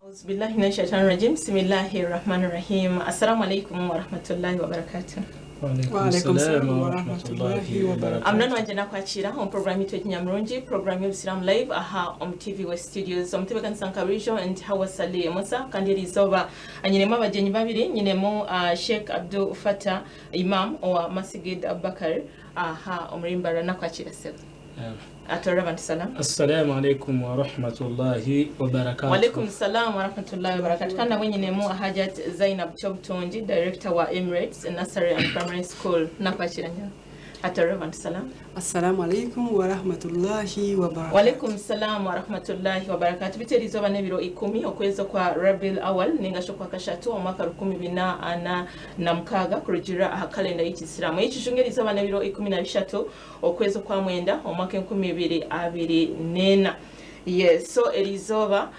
Auzubillahi minashaitani rajim bismillahi rahmani rahim Assalamu alaikum warahmatullahi wabarakatuh. Waalaikum salam warahmatullahi wabarakatuh. Munywani wangye nakwakiira omu program yitu ekinyamurungi program y'obusiraamu live aha omu TV West Studios omutebekanisa nka burijo ndi Hawa Saleh Musa kandi eri izooba nyinemu abagyenyi babiri nyinemu Sheikh Abdul Fatah Imam owa Masigid Abubakar aha omuri Mbarara nakwakiira sebo. Atorera abantu salam. Assalamu alaikum warahmatullahi wabarakatuh. Walaikum salam warahmatullahi wabarakatuh. Kandi nabwe nyinemu Hajat Zainab Kyobutungi, director wa Emirates Nursery and Primary School. Nakwakira nyo. Atorera abantu salam. Assalamu alaikum warahmatullahi wabarakatuh. Walaikum salam warahmatullahi wabarakatuh. Bitu erizooba n'ebiro ikumi okwezi okwa Rabil Awal ninga shi okwa kashatu omwaka 1446 kurugiirira aha kalenda y'ekisiraamu. Ey'ekijungu erizooba n'ebiro 13 Okwezi okwamwenda omwaka 2024. Yes, so eriizooba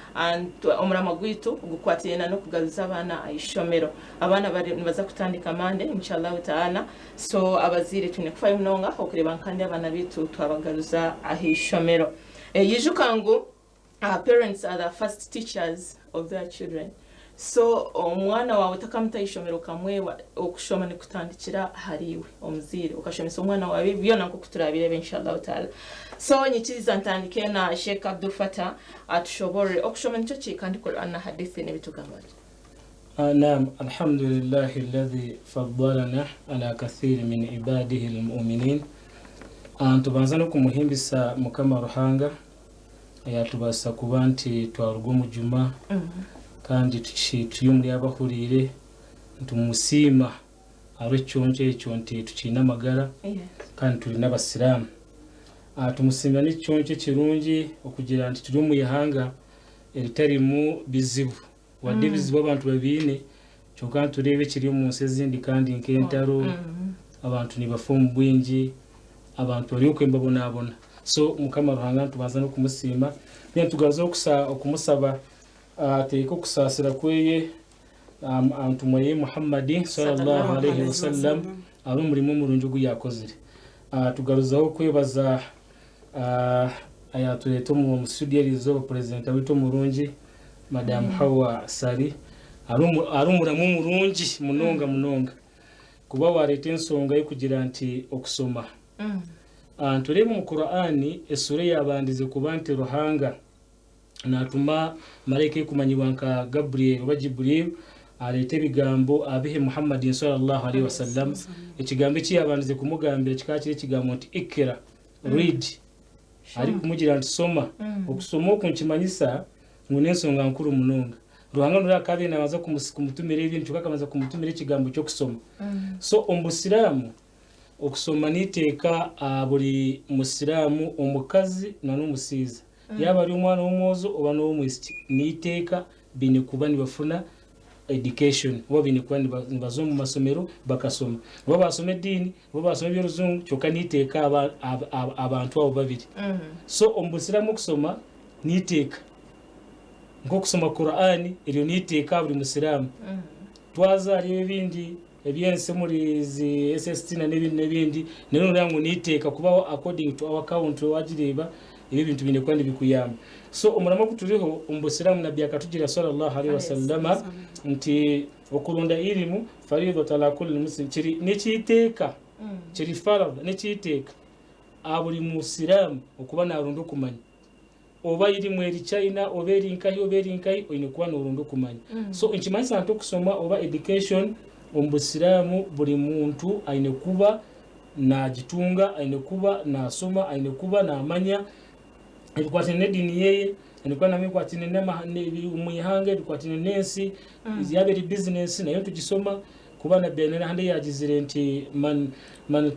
omuramwa gwaitu gukwatiraine n'okugaruza abaana aha ishomero. Abaana bari nibaza kutandika Monday inshallah ta'ala. So abazaire twine kufayo munonga okureeba ngu kandi abaana baitu twabagaruza aha ishomero. Ijuka ngu Parents are the first teachers of their children so omwana wawe otakamuta ahishomero okamwewa okushoma nikutandikira ahari iwe omuzaire okashomesa omwana wawe byona nkoku turabirebe inshallah taala so nyikiriza ntandike na Sheikh Abdul Fatah atushoborore okushoma nikyo ki kandi Quran na Hadith nebitugamba ki. Naam, Alhamdulillahi alladhi faddalana ala kathiri min ibadihi almu'minin. Nitubanza n'okumuhimbisa Mukama Ruhanga Yaatubaasisa kuba nti twaruga omu juma kandi turi omuri abahuriire, nitumusiima ahabw'ekiconco ekyo nti tukiine amagara kandi turi n'Abasiraamu. Tumusiimira n'ekiconco ekirungi okugira nti turi omu ihanga eritarimu bizibu. Wadde ebizibu abantu babiine, kyonka nitureeba ekiri omu nsi ezindi kandi nk'entaro, abantu nibafa omu bwingi, abantu bari okwe nibabonabona. So Mukama Ruhanga nitubanza n'okumusiima, then tugaruza okumusaba ateeke okusaasira kweye aha ntumwa ye Muhammad sallallahu alaihi wasallam ahabw'omurimo omurungi ogu yaakozire. Tugaruzaho kwebaza Ayatureeta omu studio eriizooba purezidenta waitu omurungi Madam Hawa Ssali ari omuramu omurungi munonga munonga kuba wareeta ensonga y'okugira nti okusoma. Nitureeba omu Qur'an esuura eyabandize kuba nti Ruhanga Naatuma maraika erikumanyibwa nka Gabriel oba Jibril areete ebigambo abihe Muhammad swalla Allahu alaihi wasallam. Ekigambo eki yaabandize kumugambira kikaba kiri ekigambo nti Iqra, read, arikumugira nti soma. Okusoma oku nikimanyisa ngu n'ensonga nkuru munonga. Ruhanga noreeba akaba abaire naabanza kumutumira ebindi kyonka akabanza kumutumira ekigambo ky'okusoma. So omu Busiraamu, okusoma n'eiteeka aha buri Musiraamu omukazi n'omushaija. Yaaba ari omwana w'omwojo oba n'ow'omwishiki, n'eiteeka baine kuba nibafuna education oba baine kuba nibaza omu masomero bakasoma. Oba baasoma ediini oba baasoma eby'orujungu kyonka n'eiteeka abantu abo babiri. So omu Busiraamu okusoma n'eiteeka. Nk'okusoma Qur'an eryo n'eiteeka aha buri Musiraamu. Twaza ahari ebi ebindi eby'ensi omuri zi SST na n'ebindi n'ebindi, nayo noreeba ngu n'eiteeka kuba according to our country wagireeba, ebyo ebintu biine kuba nibikuyamba. So omurimo ogu turiho omu Busiraamu Nabbi akatugira Swalla Allahu alaihi wasallama nti okuronda ilimu faridhatu ala kulli muslim kiri n'eky'eiteeka, kiri faradh n'eky'eiteeka aha buri Musiraamu okuba naronda okumanya. Oba irimu eri China oba eri nkahi oba eri nkahi oine kuba noronda okumanya. So nikimanyisa nti okusoma oba education omu Busiraamu buri muntu aine kuba nagitunga, aine kuba nasoma, aine kuba namanya ebikwatiraine n'ediini yeye, aine kuba namanya ebikwatiraine n'ebiri omu ihanga, ebikwatiraine n'ensi, yaaba eri bizinesi nayo nitugisoma kuba Nabbi aine n'ahandi ei yaagizire nti man man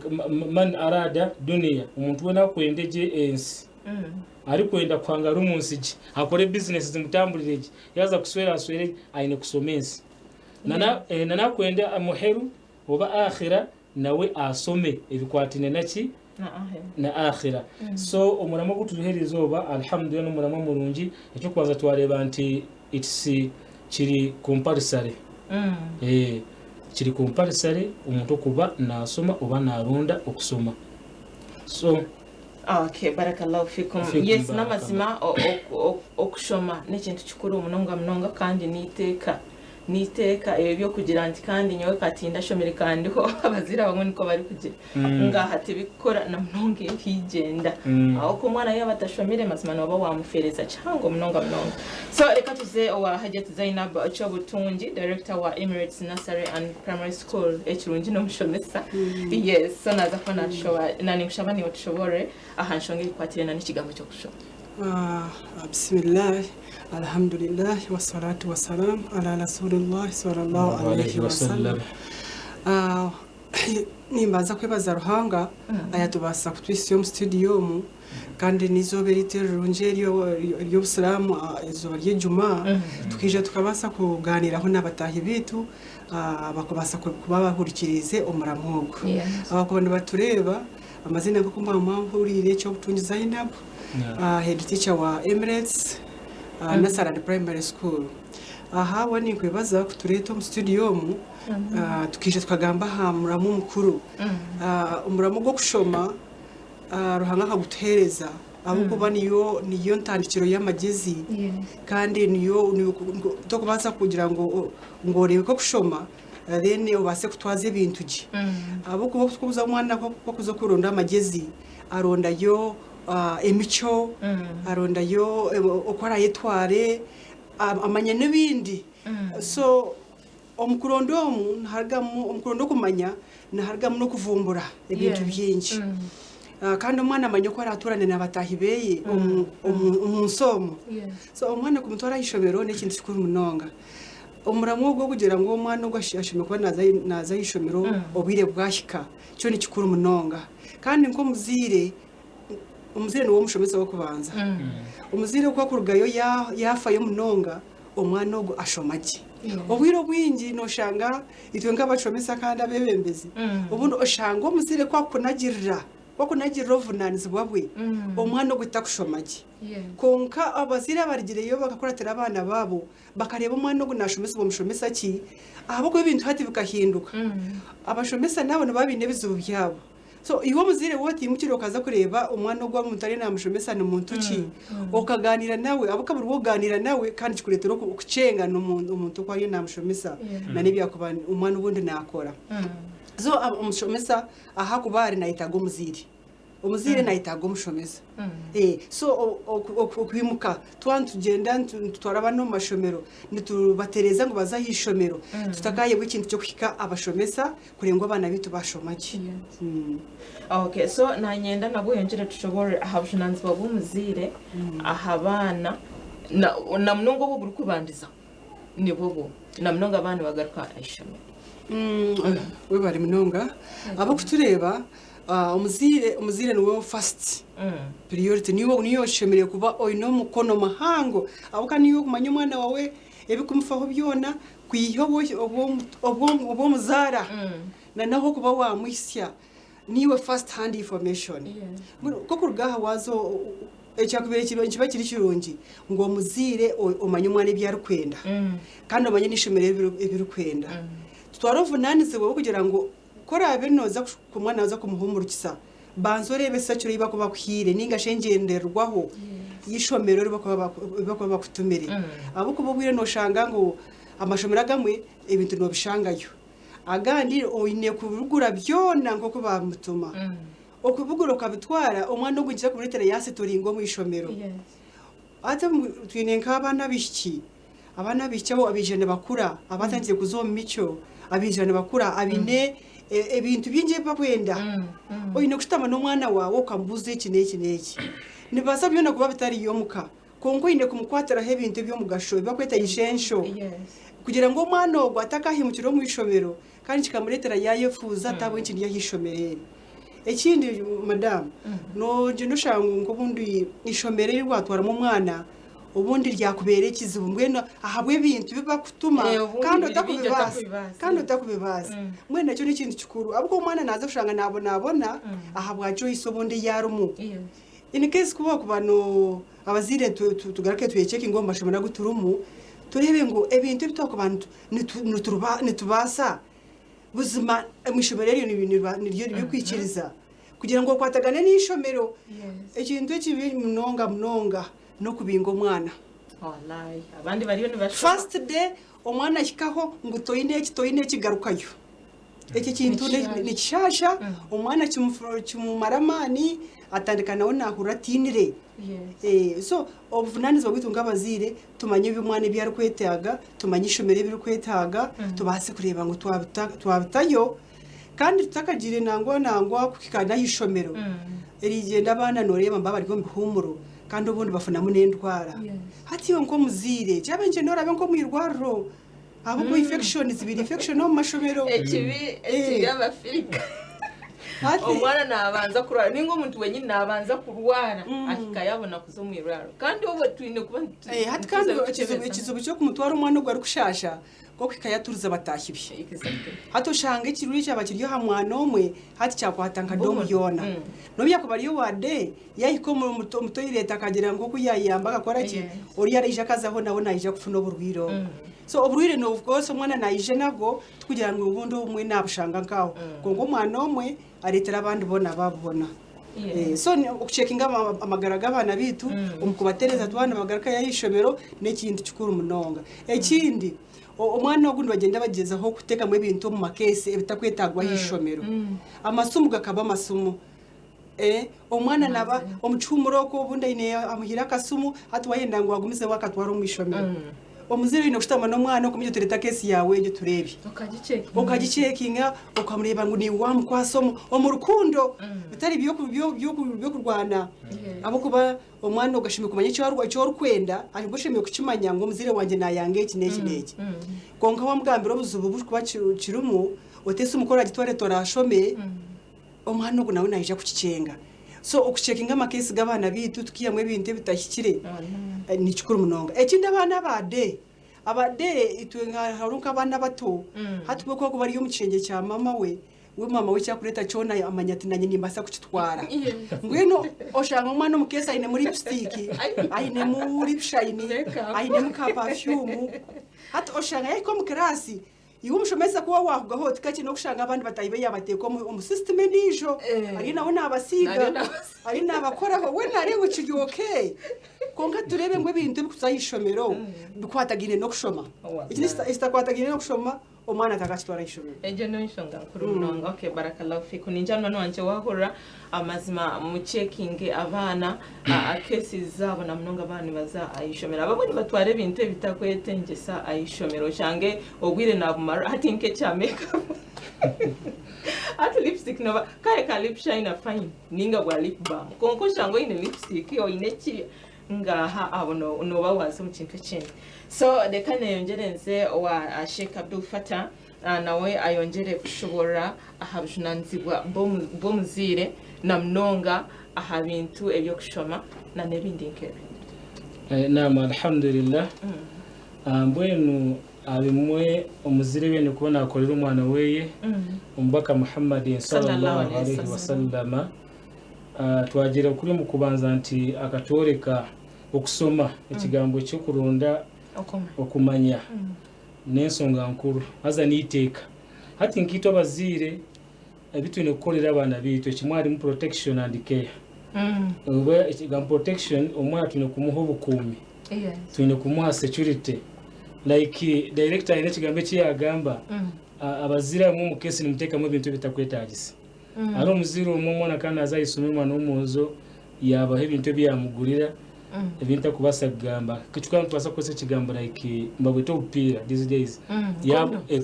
man arada duniya, omuntu weena akwenda egye ensi. Arikwenda kuhangara omu nsi gye, akore bizinesi zimutamburire gye, yaaza kuswera aswere gye, aine kushoma ensi. Na nakwenda muheru oba akhira nawe asome ebikwatine naki? Na akhira. So omuramwa ogu turiho erizooba alhamdulillah n'omuramwa murungi. Eky'okubanza twareeba nti it's kiri compulsory. Kiri compulsory omuntu okuba nasoma oba naronda okusoma. So. Okay, barakallahu fikum. Fikum Yes, barakallah. n'amazima okushoma n'ekintu kikuru munonga munonga kandi n'iteeka. N'iteeka ebyo by'okugira nti kandi nyowe kati ndashomire kandiho abazaire abamwe niko barikugira. Ngaha tibikukora na munonga ebigyenda. Ahabw'okuba omwana yaaba atashomire mazima nooba waamufeereza kihango munonga munonga. So reka tuze owa Hajjat Zainab Kyobutungi, Director wa Emirates Nursery and Primary School. Ekirungi n'omushomesa. Yes, so naaza kuba natushoba na ninkushaba niiwe otushoboorore aha nshonga erikukwatiraine n'ekigambo ky'okushoma. Bismillah, Alhamdulillah, wassalatu wassalam ala Rasulillah sallallahu alayhi wasallam. Nimbanza kwebaza Ruhanga ayatubaasisa kutwitsya omu studio omu kandi n'eizooba eriitu erirungi ery'obusiraamu eizooba ry'ejuma tukaija tukabaasa kugaaniiraho n'abataahi baitu abakubaasa kuba bahurikiriize omuramu ogu. Abakuba nibatureeba Amaziina nk'oku mwaba mwahuriire Ekyobutungi Zainab, head teacher wa Emirates Nursery and Primary School. Aha we ninkwebaza kutureeta omu studio omu tukaija tukagamba aha muramu omukuru. Omuramu gw'okushoma Ruhanga akagutuheereza ahabw'okuba niyo niyo ntandikiro y'amagyezi kandi niyo tokubaasa kugira ngu oreebe okushoma then obaase kutwaza ebintu gye. Ahabw'okuba ku orikubuuza omwana ku arikuza kuronda amagyezi, arondayo emicwe, arondayo oku araayetware, amanya n'ebindi. So omu kuronda omu niharugamu, omu kuronda okumanya niharugamu n'okuvumbura ebintu bingi. Kandi omwana amanya oku araatuurane na bataahi be omu nsi omu. So omwana kumutwara aha ishomero n'ekintu kikuru munonga. Omuramu ogwo kugira ngu omwana ogwo ashemereire kuba naaza aha ishomero obwire bwahika, kyo ni kikuru munonga. Kandi nk'omuzaire, omuzaire niwe omushomesa w'okubanza. Omuzaire ku arikurugayo yaafayo munonga, omwana ogwo ashoma gye. Obwire obwingi nooshanga itwe nk'abashomesa kandi abeebembezi, obundi oshanga omuzaire ku akukunagirira, ku akunagirira obuvunaanizibwa bwe, omwana ogwo takushoma gye. Kwonka abazaire abarugireyo bakakuratira abaana baabo, Bakareeba omwana ogu naashomesibwa mushomesa ki, ahabw'okuba ebintu hati bikahinduka. Abashomesa naabo nibaba baine ebizibu byabo. So iwe omuzaire waaba otaimukire okaza kureeba omwana ogu omuntu ariyo naamushomesa ni muntu ki, okagaaniira nawe, ahabw'okuba buri waogaaniira nawe kandi kikureetera okukyenga omuntu oku ariyo naamushomesa na n'ebi arikuba omwana obundi naakora. So omushomesa ahu arikuba ari naayetaaga omuzaire. Omuzaire nayetaaga omushomesa. So okwimuka twaba nitugyenda nitutwara abaana omu mashomero nitubatereeza ngu baze aha ishomero tutakayebwa ekintu ky'okuhika abashomesa kureba ngu abaana baitu bashoma gye. Okay, so nanyenda nabwo oyongyere tushoboorore aha bujunanizibwa bw'omuzaire aha baana na munonga obu oburikubandiza nibwo bu na munonga abaana nibagaruka aha ishomero. Webare munonga. Abarikutureeba Omuzaire omuzaire niwe first priority niiwe niiwe oshemereire kuba oine omukono muhango ahabw'okuba niiwe okumanya omwana waawe ebikumufaho byona kwiha obu obu obu omuzaara na n'ahu orikuba waamuhitsya niiwe first hand information. Mbwenu nk'okuruga aha waaza ekyakubaire nikiba kiri kirungi ngu omuzaire omanye omwana ebi arikwenda kandi omanye n'eishomero ebi ririkwenda. Tutware obuvunaanizibwa bw'okugira ngu Ku oraabe nooza omwana waaza kumuhumurukisa, banza oreebe esakiro ei barikuba bakuhaire nainga shi engyendererwaho y'eishomero eri barikuba bakutumire. Ahabw'okuba obwire nooshanga ngu amashomero agamwe ebintu noobishangayo, agandi oine kubigura byona nk'oku baabituma. Okubigura okabitwara, omwana ogwo nikiija kumureetera yaasetoringa omu ishomero. Hati twine nk'abaana abaishiki, Abaana abaishiki abo abaija nibakura, abatandikire kuza omu micwe, abaija nibakura abaine ebintu bingi ebi barikwenda. Oine kushutama n'omwana waawe okamubuuza eki n'eki n'eki. Nibibaasa byona kuba bitariyo omuka, kwonka oine kumukwatiraho ebintu eby'omugasho ebi barikweta essential kugira ngu omwana ogwo atakahemukira omu ishomero kandi kikamureetera yaayefuuza ati ahabw'enki ndi aha ishomero eri. Ekindi madaamu, noogyenda oshanga ngu nk'obundi eishomero eri waatwaramu omwana obundi ryakubeera ekizibu mbwenu ahabw'ebintu bi barikutuma Eh, obundi kandi biri bingi otakubibaasa otakubibaasa. kandi otakubibaasa. Mbwenu nakyo n'ekintu kikuru ahabw'okuba omwana naaza kushanga naabonabona ahabwa choice obundi ei arimu. In case ku wakuba no abazaire tu- tu- tugaruke twecheckinge omu mashomero agu turimu tureebe ngu ebintu ebi twakuba nitu- nitu- nituruba nitubaasa buzima omu ishomero eryo niryo rikwikiriza. Kugira ngu okwatagane n'eishomero. Ekintu ekibi munonga munonga n'okubinga omwana. Walai abandi bariyo nibashoma. First day omwana ahikaho ngu toine eki toine eki garukayo. Ekyo ekintu nikishaasha, omwana kimumara amaani atandika nawe nahurira atiinire. So obuvunanizibwa bwaitu nk'abazaire tumanye ebi omwana ebi arikwetaaga, tumanye eishomero ebi ririkwetaaga tubaase kureeba ngu twabitayo. Kandi tutakagiire nangwa nangwa kuhika n'aha ishomero, erigyenda abaana nooreeba nibaba bari omu bihuumuro kandi obundi bafunamu n'endwara. Hati iwe nk'omuzaire, kyaba nikyo noorabe nk'omu irwariro ahabw'okuba infection zibaire infection omu mashomero. Ekibi ekibi Abafirika omwana naabanza kurwara ninga omuntu wenyini naabanza kurwara ahika yaabona kuza omu irwariro kandi obwo twine kuba Hati kandi ekizibu ky'okumutwara omwana ogwo arikushaasha, Nk'okuhika yaturiza bataahi be. Hati oshanga ekirwaire kyaba kiri aha mwana omwe, hati kyakwata nka doomu yoona. N'obu yakuba ari owa day, yahika omu toilet akagira nk'oku yayamba akakora ki, oriya araija akazaho nawe naija kufuna oburwaire obwo. So oburwaire of course omwana naija nabwo, tikugira ngu obundi obumwe nabushanga nk'aho. Kwonka omwana omwe areetera abandi boona baabubona. So okucekinga amagara g'abaana baitu omu kubatereeza twaba nibagarukayo aha ishomero n'ekintu kikuru munonga. Ekindi, omwana ogu nibagyenda bagyezaho kuteekamu ebintu omu makeesi ebitakwetaagwa aha ishomero. Amasimu gakaba amasimu. Omwana naaba omu kihuumuro okwo obundi aine amuhaire akasimu hati waayenda ngu agumizeho akatwara omu ishomero. Omuzaire oine kushutama n'omwana okamanya oti reeta keesi yaawe egyo tureebe. Okagicekinga okamureeba ngu niiwe waamukwasa omu rukundo bitari by'okurwana ahabw'okuba omwana ogwo ashemereire kumanya eki orikwenda, nibwo oshemereire kukimanya ngu omuzaire wangye naayanga eki n'eki n'eki. Kwonka waamugambira obuzibu oburikuba kirimu oti esimu ku oraagitware toraashome, omwana ogu nawe naija kukikyenga. So okucekinga amakeesi g'abaana baitu tukiihamu ebintu ebitahikire ni kikuru munonga. Ekindi abaana aba day, aba day itwe hariho nk'abaana abato hati bo ku barikuba bari omu kishengye kya maama we, we maama we eki arikureeta kyona amanya ati nanye nimbaasa kukitwara. Mbwenu oshanga omwana omu keesi ainemu lipstick, ainemu lip shine, ainemu ka perfume, hati oshanga yaahika omu kiraasi Iwe omushomesa ku waahugaho oti kakye n'okushanga abandi bataahi be yaabateeka omu system endiijo, ariyo nawe naabasiiga, ariyo naabakoraho, we naareeba ngu kiri okay. Kwonka tureebe ngu ebintu ebirikuza aha ishomero bikwatagaine n'okushoma. Ekitakwatagaine n'okushoma, omwana atakakitwara aha ishomero. Egyo n'enshonga nkuru munonga. Okay, barakallahu fikum. Ningira munywani wangye waahurira amazima mucekinge abaana cases zaabo na munonga baaba nibaza aha ishomero. Abamwe nibatwara ebintu ebitakwetengyesa aha ishomero oshange obwire nabumara hati nk'ekya make-up hati lipstick noba kare ka lip shiner fine ninga bwa lip balm kwonka oshange oine lipstick oine ki ngaaha abo nooba waaza omu kintu ekindi. So reka neyongyere nze owa Sheikh Abdul Fatah. Nawe ayongyere kushoboorora aha bujunaanizibwa bw'omuzaire na munonga aha bintu eby'okushoma n'ebindi nk'ebyo. Naam alhamdulillah mbwenu abimwe omuzaire ebi aine kuba nakorera omwana weye omubaka Muhammad sallallahu alaihi wasallama twagira kuri omu kubanza nti akatworeka okusoma ekigambo ky'okuronda okumanya N'ensonga nkuru haza n'eiteeka. Hati nkaitwe abazaire ebi twine kukorera abaana baitu ekimwe harimu protection and care. Oba ekigambo protection omwana twine kumuha obukuumi, twine kumuha security like director aine ekigambo eki yaagamba abazaire abamwe omu case nimuteekamu ebintu ebitakwetaagisa. Hariho omuzaire omwe omwana akaba naaza aha ishomero omwana w'omwojo yaabaho ebintu ebi yaamugurira ebi ntakubaasa kugamba. Kyonka nitubaasa kukozesa ekigambo like nibabweta obupiira these days.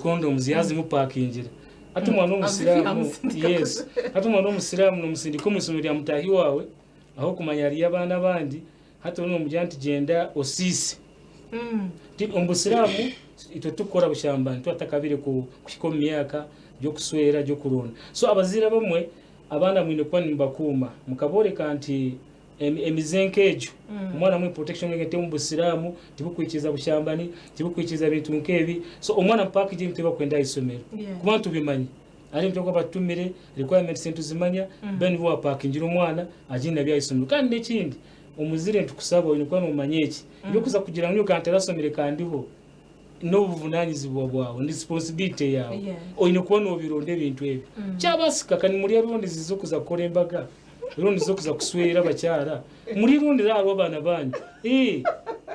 Condoms yaazimupakingira. Hati omwana w'omusiraamu yes, hati omwana w'omusiraamu noomusindika omu ishomero rya mutaahi waawe ahabw'okumanya hariyo abaana abandi, hati oriyo noomugira nti gyenda osiise. Omu busiraamu itwe titukukora bushambani tuba tutakabire kuhika omu myaka gy'okuswera, gy'okuronda. So abazaire abamwe abaana mwine kuba nimubakuuma mukabooreka nti emize nk'egyo omwana muhe protection nti omu busiraamu tibukwikiriza bushambani, tibukwikiriza bintu nk'ebi. So omwana mupakigye ebintu ebi barikwenda aha ishomero kuba nitubimanya. Hariho ebintu ebi bakubatumire, requirements nituzimanya, then iwe wapakingira omwana agyende nabyo aha ishomero. Kandi n'ekindi Omuzire nitukusaba oine kuba nomanya eki ebyokuza kugira ngu nyowe kantarasomire kandiho. N'obuvunanyizibwa bwawe, ni responsibility yaawe. Yes. Oine kuba nobironda ebintu ebyo. Kyabasika kani muri looni z'okuza kukora embaga, looni z'okuza kuswera abakyara, muri looni aharwa abaana banyu. Eh,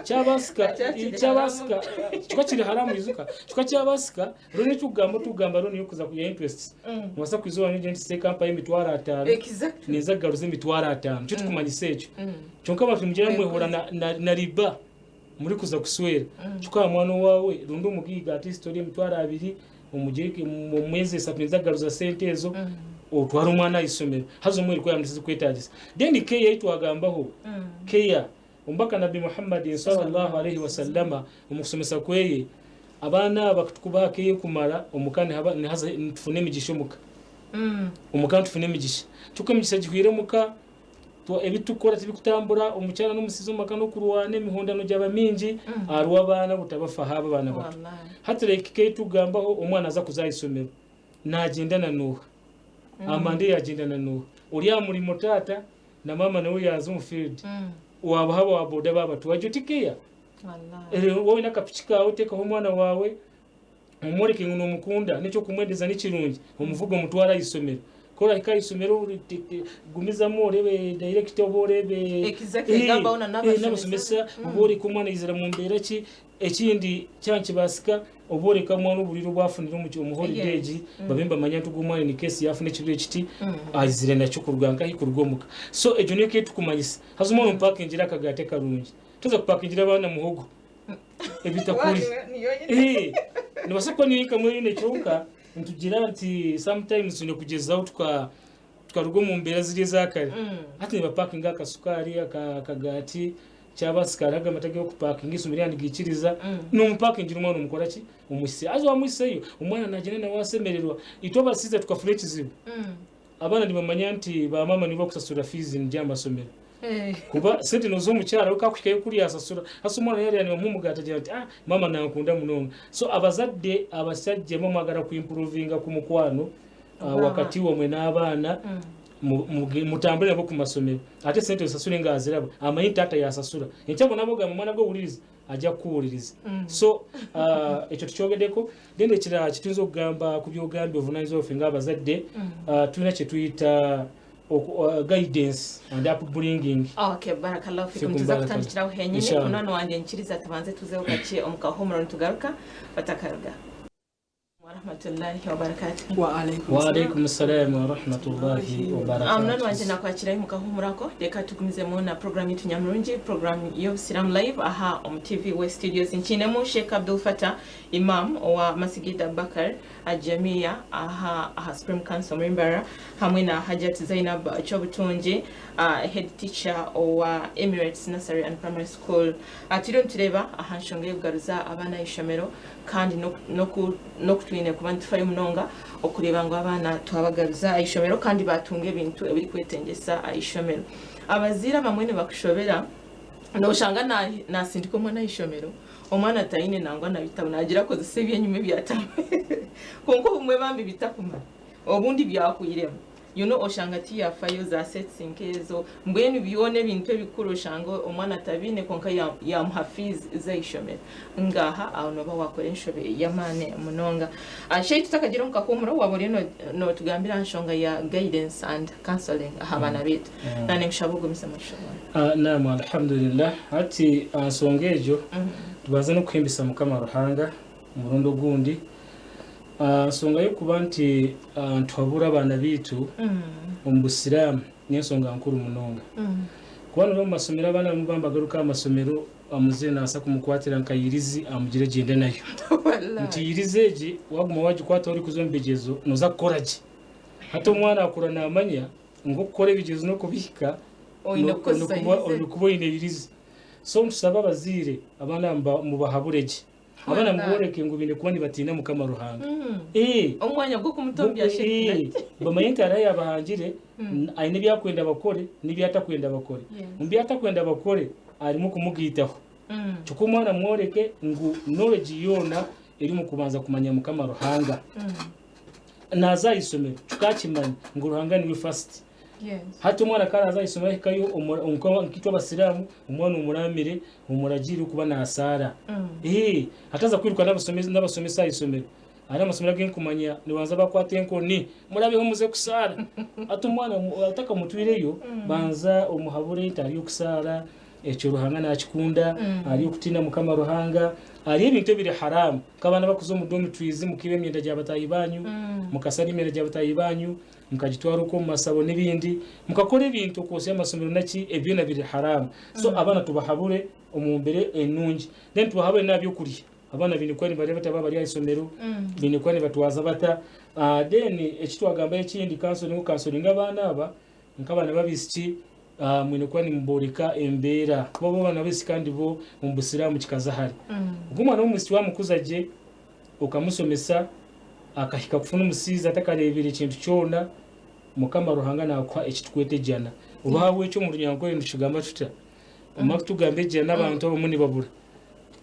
kyabasika, Kya kiri kyabasika, kikaba kiri haramu ijuka. Kikaba kyabasika, looni ekikugamba otugamba looni y'okuza ya interest. Nobasa kwiza owange ogire nti seka mpayo 50,000. Ninza kugaruza 50,000. Nikyo tukumanyisa ekyo. Kyonka abantu nimugira mwehura na riba. Murikuza kuswera, kyonka aha mwana owaawe rundi omugaiga at least ori 20,000 omugire omu myezi eshatu ninza kugaruza sente ezo otware omwana aha ishomero haza omuhe requirements ezirikwetaagisa. Then care ei twagambaho, care omubaka Nabbi Muhammad swallallahu alaihi wasallama omu kushomesa kweye abaana aba kutukubaha care erikumara omuka nihaba nihaza nitufuna emigisha omuka. Omuka nitufuna emigisha. Kyonka emigisha gihwire omuka Ebi turikukora tibikutambura, omukyara n'omutsizi omu maka n'okurwana, emihondano gyaba mingi, hariho abaana obutabafaho abo abaana bato. Hati like ka ei turikugambaho omwana aza kuza aha ishomero, naagyenda na n'oha? Amande yaagyenda na n'oha? Ori aha murimo taata na maama nawe yaaza omu field, waabaha aba boda baabatwara, egyo ti care? Waaba oine akapiki kaawe teekaho omwana waawe, Omworeke ngu noomukunda, n'eky'okumwendeza ni kirungi, omuvuge omutware aha ishomero. Ku orahika aha ishomero, gumizamu oreebe dayirekita oba oreebe Exactly, gambaho na n'abashomesa. n'abashomesa, obooreke omwana aizire mu mbeera ki. Ekindi kyaba nikibaasika, obooreke omwana oburwaire obu afunire omu holiday egi, babe nibamanya nti ogu omwana in case yaafuna ekirwaire kiti, aizire nakyo kuruga nkahi? Kuruga omuka. So egyo niyo ka etukumanyisa. Haza omwana omupakingire akagaati akarungi. Toza kupakingira abaana muhogo. ebitakuri Eh, nibaasa kuba niyo income oyine kyonka nitugira nti sometimes twine kugyezaho tuka tukaruga omu mbeera ziri eza kare hati nibapakinga akasukaari akagaati kyabaasika hariho amata ag'okupakinga eishomero ryaba niriikiriza nomupakingira omwana omukora ki omuhitsye haza wamuhitsyayo omwana nagyenda nawe ashemererwa itwe abashaija tukafuna ekizibu Abaana nibamanya nti ba maama nibo bakusasura fees nigya aha masomero kuba sente noziha omukyara we kakuhikayo kuri yasasura hasa omwana yarya nibamuha omugati agira nti ah maama nankunda munonga so abazadde abasajja muba mwagara ku improvinga ku mukwano wakati wamwe n'abaana mutambure nabo ku masomero ate sente ozisasure nga aziraba amanye nti taata yasasura enkya bona bogamba omwana gwe wuliriza ajja kukuwuliriza so ekyo tukyogedeko then ekirala kituyinza okugamba ku byogambye obuvunanyizibwa bwaffe ngaabazadde tulina kyetuyita guidance and upbringing. Okay, barakallahu fikum. Fikum Tuza barakallah. kutandikiraho henyini. Inshallah. Munywani wangye nyikiriza tubanze tuzeho kakye omu kahumuro nitugaruka batakaruga. Warahmatullahi wabarakatuh. Wa alaikum Wa salam. alaikum salam wa rahmatullahi wa Munywani wangye barakatuh. nakwakirayo omu kahumuro ako. Reka tugumizemu na program yitu nyamurungi, program y'Obusiramu Live aha omu TV West Studios. Nkiinemu Sheikh Abdul Fatah Imam owa Masigit Abubakar Jamia aha aha Supreme Council omuri Mbarara hamwe na Hajat Zainab Kyobutungi head teacher owa Emirates Nursery and Primary School. Turiyo nitureeba aha nshonga y'okugaruza abaana aha ishomero kandi n'oku twine kuba nitufayo munonga okureeba ngu abaana twabagaruza aha ishomero kandi baatunga ebintu ebirikwetengyesa aha ishomero. Abazaire abamwe nibakushobera noshanga naasindika omwana aha ishomero omwana taine nangwa na bitabo naagira akozesa eby'enyima ebyatama kwonka obumwe bambi bitakumara obundi byahwiremu. You know oshanga tiyafayo za sets nkezo mbwenu byona ebintu ebikuru oshanga omwana atabiine kwonka yamuha fees zeishomero ngaha aho noba wakora enshobe yamaani munonga. Shei tutakagira omu kahuumuro waba oriyo notugambira aha nshonga ya guidance and counseling aha baana beitu na ninkushaba ogumizemu otushoboorore. Naam Alhamdulillah hati aha nsonga egyo tubanze nokuhimbisa mukama Ruhanga omurundi ogundi. Aha nsonga y'okuba nti nituhabura abaana baitu omu Busiraamu n'ensonga nkuru munonga. Kuba noreeba omu masomero abaana abamwe baba nibagaruka aha masomero omuzaire nabaasa kumukwatira nka yirizi amugire gyenda nayo. Nti yirizi egi waguma wagikwata orikuza omu bigyezo noza kukora gye. Hati omwana akura namanya ngu okukora ebigyezo n'okubihika Oine kukozesa yirizi. oine kuba oine yirizi. So nitusaba abazaire abaana mubahabure gye. Abaana mubooreke ngu baine kuba nibatiina Mukama Ruhanga. Ee. Omu mwanya gw'okumuta omu bya shiriki Ee, bamanye nti hariho ayaabahangire, aine ebi arikwenda bakore n'ebi atakwenda bakore. Omu bi atakwenda bakore harimu okumugaitaho. Kyonka omwana mworeke ngu knowledge yoona eri omu kubanza kumanya Mukama Ruhanga. Naaza aha ishomero, kyonka akimanye ngu Ruhanga niwe first. Hati omwana ku araaza aha ishomero ahikayo nkaitwe abasiraamu omwana omuramire omuragiire okuba naasaara. Ee, ataza kwiruka n'abashomesa aha ishomero. Hariho amasomero agu ndikumanya nibabanza bakwata enkoni, murabeho muze kusaara. Hati omwana otakamutwireyo banza omuhabure nti hariyo okusaara, ekyo Ruhanga naakikunda, hariyo okutiina Mukama Ruhanga, hariyo ebintu ebiri haraamu. Nk'abaana abarikuza omu dormitories mukaiba emyenda gya bataahi baanyu, mukasara emyenda gya bataahi baanyu, mukagitwara okwo omu masabo n'ebindi, mukakora ebintu okwosya amasomero naki, ebyo byona biri haraamu. So abaana tubahabure omu mbeera enungi. Then tubahabure n'aha by'okurya. Abaana baine kuba nibareeba bata baaba bari aha ishomero, baine kuba nibatwaza bata. Then eki twagambaho ekindi counseling, okansoringa abaana aba nk'abaana b'abaishiki mwine kuba nimubooreka embeera. Kuba bo abaana b'abaishiki kandi bo omu busiraamu kikaza hare. Ogwo omwana w'omwishiki waamukuza gye, okamushomesa akahika kufuna omushaija atakareebire kintu kyona, Mukama Ruhanga naakuha eki turikweta ejjana. Oba ahabw'ekyo omu Runyankore nitukigamba tuta? Omumara kutugamba ejjana abantu abamwe nibabura.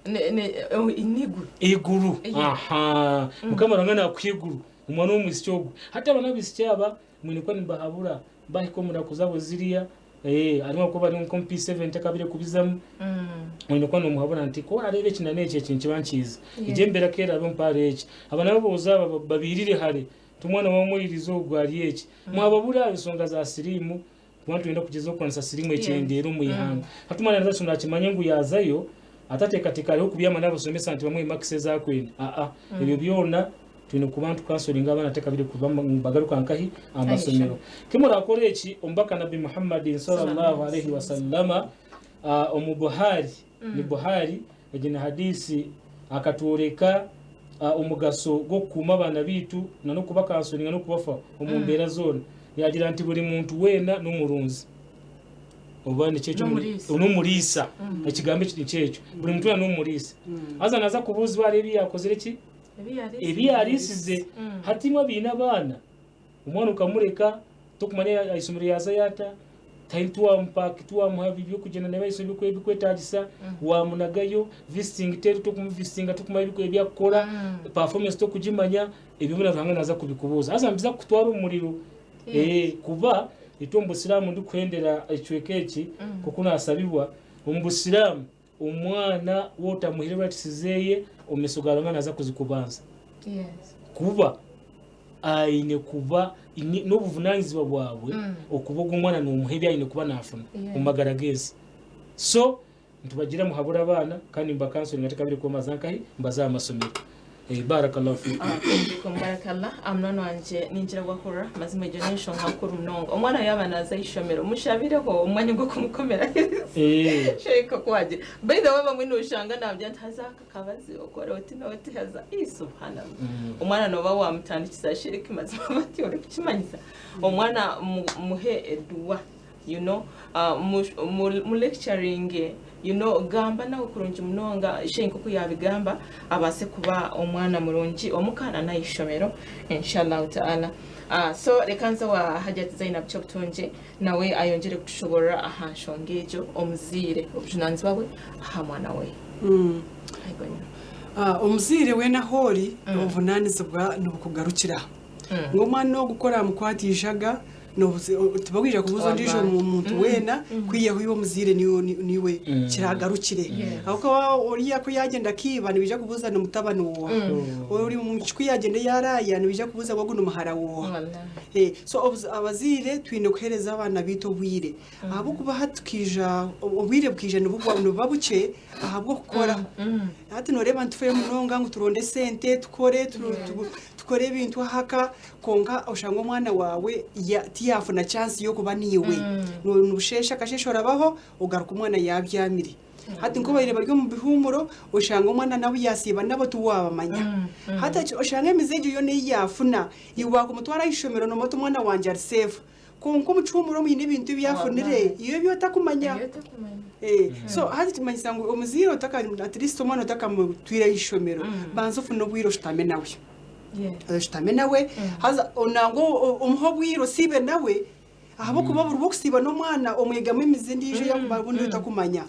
N'eiguru. Eiguru. Aha. Mukama Ruhanga naakuha eiguru. Omwana w'omwishiki ogwo. Hati abaana b'abaishiki aba mwine kuba nimubahabura bahika omu naku zaabo ziriya, harimu abakuba bari nk'omu P7 takabire kubizamu, oine kuba noomuhabura nti ku orareeba eki na n'eki, eki nikiba nikiiza. Egyo embeera ku eraabe omu paara egi. Abaana b'aboojo aba babairire hare, ti omwana waawe omwiririze ogu ari eki. Mwababura aha nshonga za siriimu, kuba nitwenda kugyezaho kurwanisa siriimu ekyendeere omu ihanga. Hati omwana yaaza aha ishomero akimanye ngu yaazayo, atateekateeka hariho kubyama n'abashomesa nti bamuhe makisi ezi arikwenda. Aa, ebyo byona twine kuba nitukansoringa abaana atakabire kuba nibagaruka nkahi? Aha masomero. Ku murakore eki, omubaka Nabbi Muhammad sallallahu alaihi wasallama omu Buhari, ni Buhari, egi ni hadiisi, akatworeka omugaso gw'okukuuma abaana baitu na n'okubakansoringa n'okubafaho omu mbeera zoona. Yaagira nti buri muntu weena n'omurunzi. Oba nikyo ekyo N'omuriisa. n'omuriisa. Ekigambo eki nikyo ekyo. Buri muntu weena n'omuriisa. Haza naaza kubuuzibwa areebe ebi yaakozire ki? Ebi yaariisize. Hati imwe abaine abaana, omwana okamureka tokumanya aha ishomero yaazayo ata, tiwamuha eby'okugyenda nabyo aha ishomero ebirikwetaagisa, waamunagayo, visiting teri tokumuvisitinga tokumanya ebi arikukora, performance tokugimanya, ebyo byona Ruhanga naaza kubikubuuza. Haza nibiza kukutwara omu muriro. Kuba itwe omu busiraamu ndikuhendera ekicweka eki nk'oku naasabibwa, omu busiraamu Omwana waaba otamuhaire rights zeye omu maisho ga Ruhanga naza kuzikubanza kuba aine kuba n'obuvunanizibwa bwawe okuba ogu omwana nomuha ebi aine kuba nafuna omu magara g'ensi. So nitubagira muhabure abaana kandi mubakansoringe atakabire kuba mbaza nkahi mbaza aha masomero. Barakallahu fiikum. Fiikum barakallah. Munywani wangye ningira wahurira mazima egyo n'enshonga nkuru munonga. Omwana yaaba naaza aha ishomero mushabireho omu mwanya gw'okumukomera Sheikh ku wagira. By the way abamwe noshanga naagira nti haza aka kabazi okore oti n'oti haza ii subhanallah. Omwana nooba waamutandikisa shiriki mazima bati orikukimanyisa. Omwana muhe eduwa. you know mu lecturinge you know gamba nawe kurungi munonga Sheikh nkoku yabigamba abaase kuba omwana murungi omuka na n'ahaishomero inshallah ta'ala so reka nze owa Hajjat Zainab Kyobutungi nawe ayongyere kutushoborora aha nshonga egyo omuzaire obujunanizibwa bwe aha mwana we. Omuzaire weena ahu ori obuvunanizibwa nibukugarukira. Ngu omwana ogu ku oramukwata eijaga, tibakwija kubuuza ondiijo muntu weena kwihaho iwe omuzaire niiwe kiraagarukire. Ahabw'okuba oriya ku yaagyenda akaiba nibaija kubuuza ni mutabani wooha. Ori omwishiki ku yaagyenda yaaraaya nibaija kubuuza ngu ogu ni muhara wooha. So abazaire twine kuheereza abaana baitu obwire ahabw'okuba hati tukaija obwire bukaija nibuba bukye ahabw'okukora. Hati nooreeba nitufayo munonga ngu turonde esente tukore tukore ebintu aha ka kwonka oshange omwana waawe tiyaafuna chance y'okuba naiwe. Nibusheesha akasheeshe orabaho ogaruka omwana yaabyamire. Hati nk'obaire bari omu bihuumuro oshanga omwana n'abu yaasiiba nabo tiwaabamanya. Hati oshange emize egyo yoona ei yaafuna, iwe waakumutwara aha ishomero noomanya oti omwana wangye ari safe. Kwonka omu kihuumuro omu haine ebintu ebi afunire iwe ebi otakumanya. So hati kimanyisa ngu omuzaire otaka at least omwana otakamutwire aha ishomero, banza ofune obwire oshutame nawe. Oshutame nawe haza nangwa omuhe obwire osiibe nawe ahabw'okuba buri bw'okusiiba n'omwana omwegamu emize endiijo ei arikuba obundi otakumanya.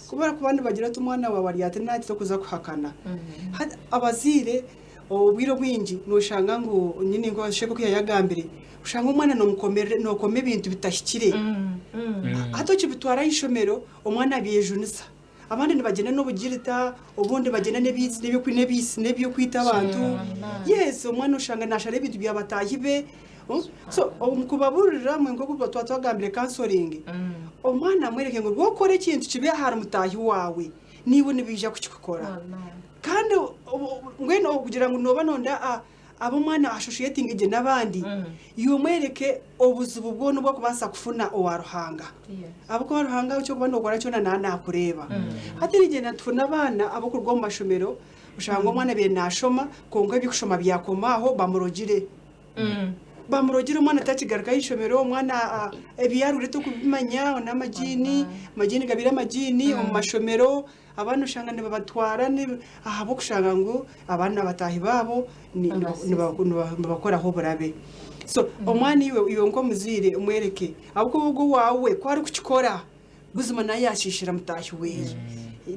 Ku barikuba nibagira oti omwana waawe ari ati naati tokuza kuhakana. Hati abazaire. Obwire obwingi noshanga ngu nyine nka Sheikh oku yayagambire, oshanga omwana nomukomerera nokoma ebintu bitahikire. Hati okibitwara aha ishomero omwana abyejunisa. Abandi nibagyenda n'obugirita, obundi nibagyenda n'ebiitsi n'ebiitsi n'ebyokwita abantu. Yes, omwana oshanga nashara ebintu bya bataahi be. So omu kubabuurira imwe nk'oku twaba twagambire counseling, omwana amwereke ngu waakora ekintu kibi ahari mutaahi waawe, naiwe nibaija kukikukora. Kandi mbwenu okugira ngu nooba nooyenda abe omwana associatinge gye n'abandi, iwe omwereke obuzibu bwona obu arikubaasa kufuna owa Ruhanga. Ahabw'okuba Ruhanga eki orikuba nookora kyona naaba naakureeba. Hati niigyenda nitufuna abaana abarikuruga omu mashomero, oshanga omwana abaire naashoma kwonka eby'okushoma byakoma aho bamurogire. Bamurogire omwana takigaruka aha ishomero, omwana ebi yaarugire tokubimanya, n'amagiini, amagiini gabaire amagiini omu mashomero. Abaana oshanga nibabatwara ahabw'okushanga ngu abaana bataahi baabo nibabakoraho oburabe. So omwana iwe iwe nk'omuzaire omwereke ahabw'okuba ogwo owaawe ku arikukikora buzima nawe yaashiishira mutaahi weeye.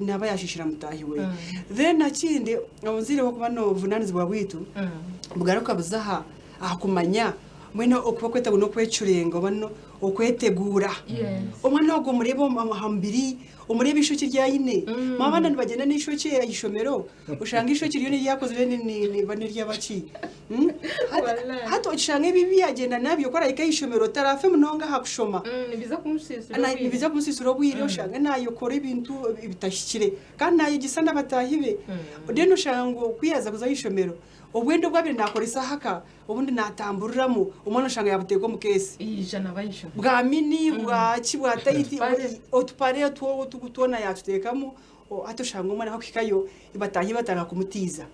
Naaba yaashiishira mutaahi weeye. Then ekindi omuzaire wakuba n'obuvunaanizibwa bwaitu bugaruka buza aha aha kumanya mbwenu okuba kweta ngu n'okwecurenga oba n'okweteguura. Omwana ogwo omureebe aha mubiri Omureebe eishokye eri aine. Mwaba nibagyenda n'eishokye aha ishomero, oshanga eishokye ryona eri akozire riba n'ery'abaki. Hati okishanga ebi ebi yaagyenda nabyo ku arahika aha ishomero taraafe munonga aha kushoma. Nibiza kumusiisira obwire oshange naayekora ebintu ebitahikire kandi naayegyesa na bataahi be. Then oshanga ngu ku yaaza kuza aha ishomero, obwende obu abaire naakoresa ahaka Obundi naatamburiramu, omwana oshanga yaabuteeka omu keesi. Yaija nabo aha ishomero. Bwa mini, bwa ki, bwa tayiti, Otupare. otupare otwo otu twona yaatuteekamu, hati oshanga omwana ku akuhikayo, bataahi batandika kumutiiza.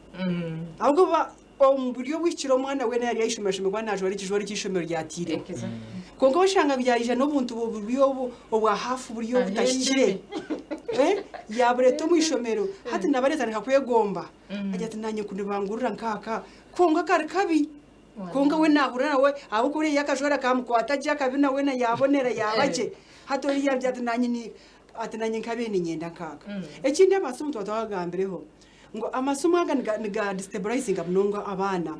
Ahabw'okuba omu buryo obuhikire omwana weena yaari aha ishomero ashemereire kuba naajwara ekijwaro eki eishomero ryataireho. Exactly. Kwonka oshanga byaija n'obuntu buri obu obwa haafu buri Hariho obutahikire. endimi. Yaabureeta omu ishomero, hati nabo aratandika kwegomba. Agira ati naanye ku nibangurira nk'aka, Kwonka kari kabi. Kwonka we naahurira nawe ahabw'okuba oriya akajwara kamukwata gye akabi na weena yaabonera yaaba gye. Hati oriya agira ati naanye ni ati naanye nkabaire niinyenda nk'aka. Ekindi amasimu twaba twagagambireho ngu amasimu aga niga niga destabilizinga munonga abaana.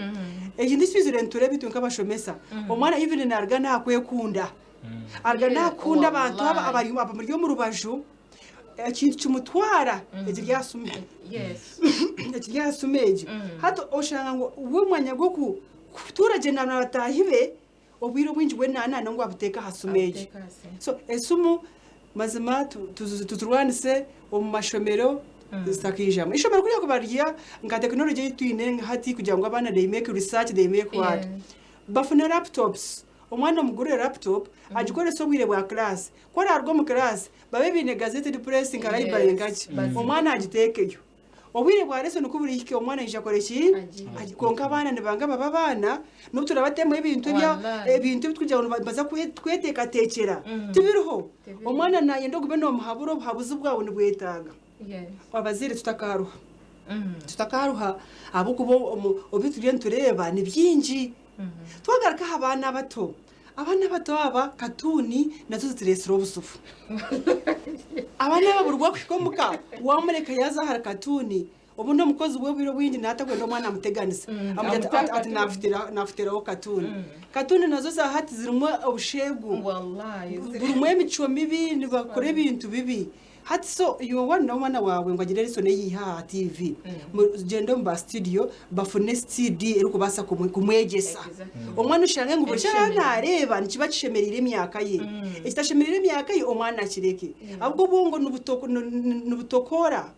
Ekintu eki twizire nitureeba itwe nk'abashomesa, omwana even naaruga naakwekunda. Aruga naakunda abantu aba abari abamuri omu rubaju. Ekintu kimutwara ekiri aha simu ekiri aha simu egyo. Hati oshanga ngu we omwanya gw'okutuura gye na bataahi be, obwire obwingi we naanana ngu abuteeke aha simu egyo. So esimu mazima tuzirwanise omu mashomero zitakaijamu. Eishomero ku ryakuba riri nka tekinologi ei twine hati kugira ngu abaana they make research, they make what, bafune laptops, omwana omugurire laptop agikorese obwire bwa class. Ku araaruga omu kiraasi, babe baine gazetted press nka library nka ki, omwana agiteekeyo. Obwire bwa lesson ku burihika omwana aija akore ki? Kwonka abaana nibanga babe abaana, n'obu turabateemu ebintu ebya ebintu ebi turikugira ngu nibaza kweteekateekyera, tibiriho. Omwana naayenda ogume noomuhabura, obuhabuzi bwawe nibwetaaga. Abazaire tutakaaruha, tutakaaruha ahabw'okuba obu turiyo nitureeba ni bingi. Twagaruka aha baana abato, Abaana abato aba katuuni nazo zitureetsire obuzibu. Abaana aba buri wakuhika omuka wamureka yaaza ahari katuuni, obundi omukozi we obwire obwingi naaba atakwenda omwana amuteganisa. Amugira ati ati naakuteeraho katuuni. Katuuni nazo za hati zirimu obusheegu, burimu emicwe mibi, nibakora ebintu bibi. Hati so iwe waaba n'omwana waawe ngu agire lesson ei yaiha aha TV, gyenda omu ba studio bafune CD erikubaasa kumwegyesa. Omwana oshange ngu buri ki araba naareeba nikiba kishemereire emyaka ye. Ekitashemereire emyaka ye omwana akireke. Ahabw'okuba obwongo nibutokoora.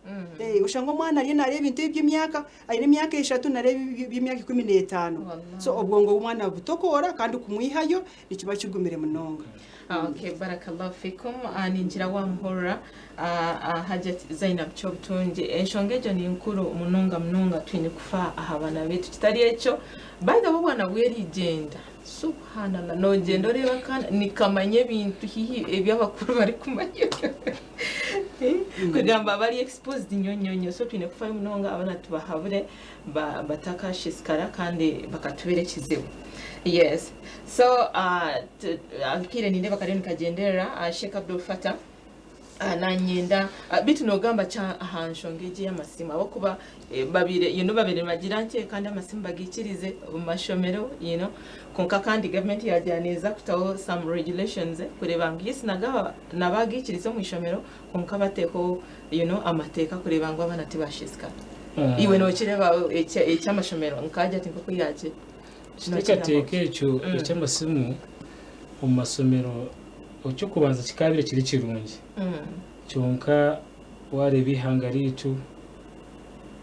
Oshange omwana ariyo naareeba ebintu eby'emyaka, aine emyaka eshatu naareeba eby'emyaka 15. So obwongo bw'omwana butokoora kandi kumwihayo nikiba kigumire munonga. Okay, barakallahu fikum. Ah, ningira wamuhurira ah, ah, Hajat Zainab Kyobutungi. Enshonga egyo ni nkuru munonga munonga twine kufa aha baana baitu. Kitari ekyo, by the way obwana bwerigyenda. Subhanallah, nogyenda oreeba akaana nikamanya ebintu hihi ebi abakuru barikumanya. Kugamba bari exposed nnyo nnyo nnyo. So twine kufayo munonga abaana tubahabure batakashisikara kandi bakatubeera ekizibu. Yes. So, uh, akaire nindeeba kariyo nikagyenderera. Sheikh Abdul Fatah. Nanyenda beitu nogamba ki aha nshonga egi ey'amasimu ahabw'okuba babaire you know babaire nibagira nti kandi amasimu bagaikirize omu mashomero you know kwonka kandi gavumenti yagira neeza kutaho some regulations kureeba ngu yes nagaba nabo agaikirize omu ishomero kwonka bateho you know amateeka kureeba ngu abaana tibashiisikara. Iwe nokireeba eky'amashomero nka Hajati nk'oku yaagira? Ekiteekateeko ekyo eky'amasimu omu masomero eky'okubanza kikaabaire kiri kirungi kyonka waareeba eihanga ryaitu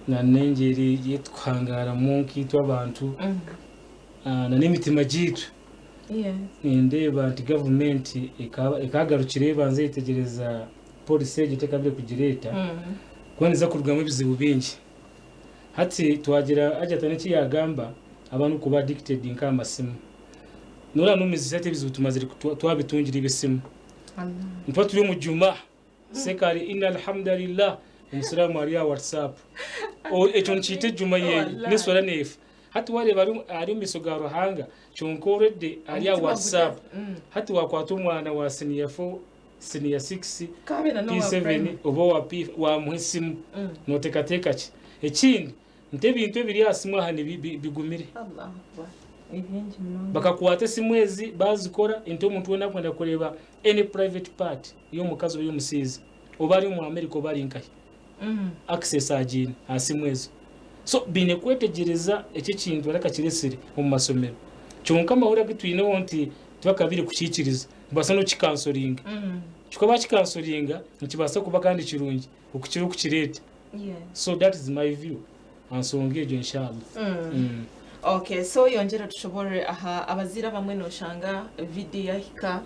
n'engyeri ei turikuhangaaramu nkaitwe abantu n'emitima gyaitu, nindeeba nti gavumenti ekaagarukire ebanza eyetegyereza polisi egyo etakabaire kugireeta kuba neeza kurugamu ebizibu bingi. Hati twagira Hajat n'eki yaagamba, abantu kuba addicted nk'aha masimu. Noreeba n'omu hati ebizibu tumazire twabitungire ebisimu. Nituba turi omu Juma, seka ari inna alhamdalillah, omusiraamu ari aha WhatsApp. Ekyo nikiita ejuma yeye, n'eswara neefa. Hati wareeba ari omu maisho ga Ruhanga, kyonka already ari aha WhatsApp. Hati wakwata omwana wa senior four, senior 6, P7 oba owa P wamuha esimu notekateka ki? Ekindi nti ebintu ebiri aha simu aha bigumire. Bakakwata esimu ezi bazikora nti omuntu wena akwenda kureba any private part y'omukazi oba y'omusaiza oba ari omu America oba ari nkahi access agiine aha simu ezo. So baine kwetegyereza eki ekintu barakakiresire omu masomero. Kyonka amahuri agu twineho nti tibakabaire kukiikiriza. Nibabaasa n'okukikansoringa. Kyonka baakikansoringa nikibaasa kuba kandi kirungi okukira okukireeta. So that is my view aha nsonga egyo inshallah. Okay, so yongyera otushoboorore aha abazaire abamwe noshanga vidiyo yahika